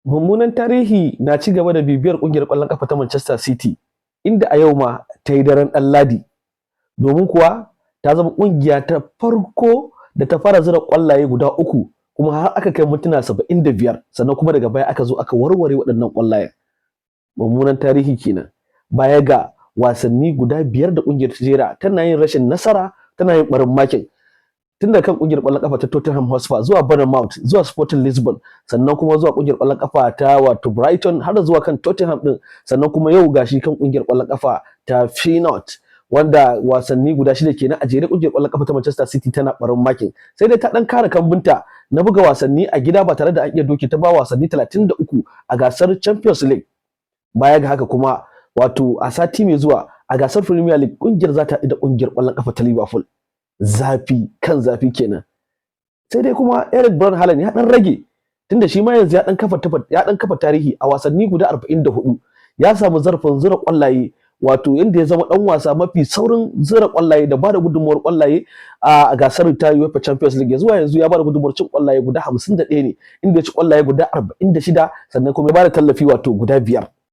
Mummunan tarihi na ci gaba da bibiyar kungiyar ƙwallon kafa ta Manchester City, inda a yau ma ta yi daren ɗan Ladi, domin kuwa ta zama kungiya ta farko da ta fara zira ƙwallaye guda uku kuma har aka kai mintuna 75, sannan kuma daga baya aka zo aka warware waɗannan ƙwallayen. Mummunan tarihi kenan. Baya ga wasanni guda biyar da kungiyar ta jera tana yin rashin nasara, tana yin barin makin, tun da kan kungiyar ƙwallon kafa ta Tottenham Hotspur zuwa Bournemouth zuwa Sporting Lisbon, sannan kuma zuwa kungiyar ƙwallon kafa ta wato Brighton, har zuwa kan Tottenham din, sannan kuma yau gashi kan kungiyar ƙwallon kafa ta Feyenoord, wanda wasanni guda shida kenan a jere kungiyar ƙwallon kafa ta Manchester City tana barin makin. Sai dai ta dan kare kambunta na buga wasanni a gida ba tare da an iya doke ta ba, wasanni 33 a gasar Champions League. Baya ga haka kuma, wato a sati mai zuwa a gasar Premier League kungiyar za ta haɗu da kungiyar ƙwallon kafa ta Liverpool, zafi kan zafi kenan. Sai dai kuma Erling Braut Haaland ya dan rage, tunda shi ma yanzu ya dan kafa tarihi a wasanni guda 44, ya samu zarafin zura kwallaye, wato inda ya zama dan wasa mafi saurin zura kwallaye da bada gudunmuwar kwallaye a gasar ta UEFA Champions League. Zuwa yanzu ya bada gudunmuwar cin kwallaye guda 51 ne, inda ya ci kwallaye guda 46, sannan kuma ya bada tallafi wato guda biyar.